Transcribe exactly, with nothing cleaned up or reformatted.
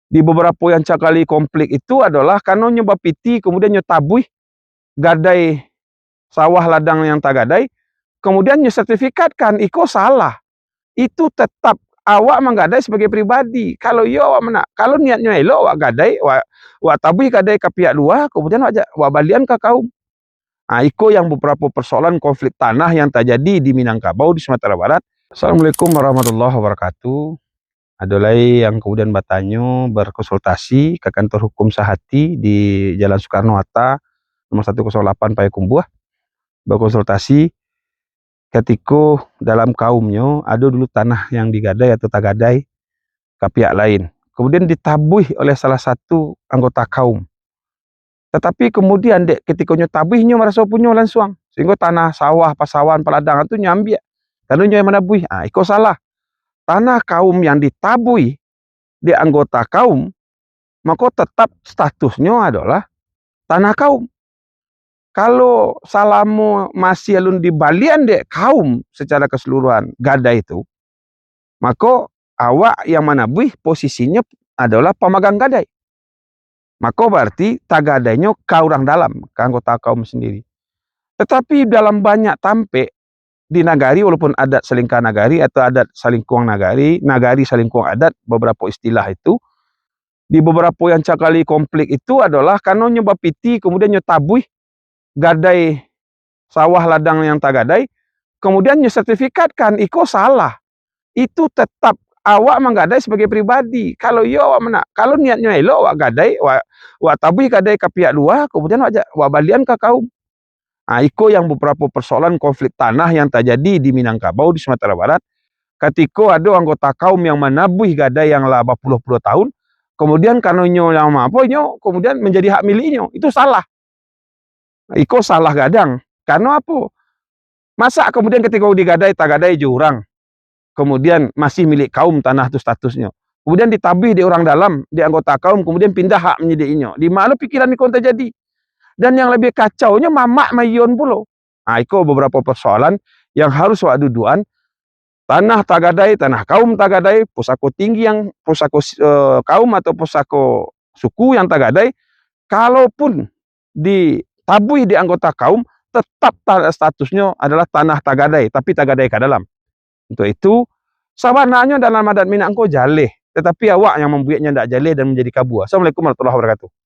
di beberapo yang cakali konflik itu adolah karano nyo bapiti, kemudian nyo tabuih gadai sawah ladang yang tagadai, kemudian nyo sertifikatkan, iko salah. Itu tetap awak manggadai sebagai pribadi. Kalau iyo awak mena-, kalau niatnyo elok, awak gadai, awak, awak tabuih gadai ka pihak lua, kemudian awak ja-, awak balian ka kaum. Ah, iko yang beberapo persoalan konflik tanah yang tajadi di Minangkabau, di Sumatera Barat. Assalamualaikum warahmatullahi wabarakatuh. Ado lai yang kemudian batanyo, berkonsultasi ka kantor hukum Sahati di Jalan Soekarno Hatta, nomor satu kosong lapan Payakumbuah. Berkonsultasi katiko dalam kaumnyo ado dulu tanah yang digadai atau tagadai ka pihak lain. Kemudian ditabuih oleh salah satu anggota kaum. Tatapi kemudian dek katiko nyo tabuih, nyo maraso punyo lansuang. Sehinggo tanah sawah, pasawahan, paladang tu nyo ambiak. Karano nyo yang manabuih. Ah, iko salah. Tanah kaum yang ditabuih dek anggota kaum, mako tetap statusnyo adolah tanah kaum. Kalau salamo masih alun dibalian dek kaum secara keseluruhan gadai tu, mako awak yang manabuih posisinyo adolah pamagang gadai. Mako bararti tagadainyo ka urang dalam, ka anggota kaum sendiri. Tatapi dalam banyak tampek di nagari, walaupun adat salingka nagari atau adat salingkuang nagari, nagari salingkuang adat, beberapo istilah itu, di beberapo yang cakali konflik itu adolah karano nyo bapiti, kemudian nyo tabuih gadai sawah ladang yang tagadai, kemudian nyo sertifikatkan, iko salah. Itu tetap awak manggadai sebagai pribadi. Kalau iyo awak mena-, kalau niatnyo elok, awak gadai, awak, awak tabuih gadai ka pihak lua, kemudian awak ja-, awak balian ka kaum. Ah, iko yang beberapo persoalan konflik tanah yang tajadi di Minangkabau, di Sumatera Barat. Katiko ado anggota kaum yang manabuih gadai yang lah bapuluah-puluah tahun, kemudian karano inyo yang apo, inyo kemudian menjadi hak miliknyo. Itu salah. Iko salah gadang. Karano apo? Masa kemudian katiko digadai, tagadai jo urang, kemudian masih milik kaum tanah tu statusnyo, kemudian ditabuih dek urang dalam, dek anggota kaum, kemudian pindah hak manjadi inyo. Di ma lo pikiran iko tajadi? Dan yang labiah kacaunyo, mamak maiyoan pulo. Ah, iko beberapo persoalan yang harus awak dudukan. Tanah tagadai, tanah kaum tagadai, pusako tinggi yang, pusako, eh, kaum atau pusako suku yang tagadai, kalaupun ditabuih di anggota kaum, tetap ta-, statusnyo adalah tanah tagadai, tapi tagadai ka dalam. Untuk itu, sabananyo dalam adat Minang ko jaleh, tatapi awak yang mambueknyo ndak jaleh dan manjadi kabua. Assalamualaikum warahmatullahi wabarakatuh.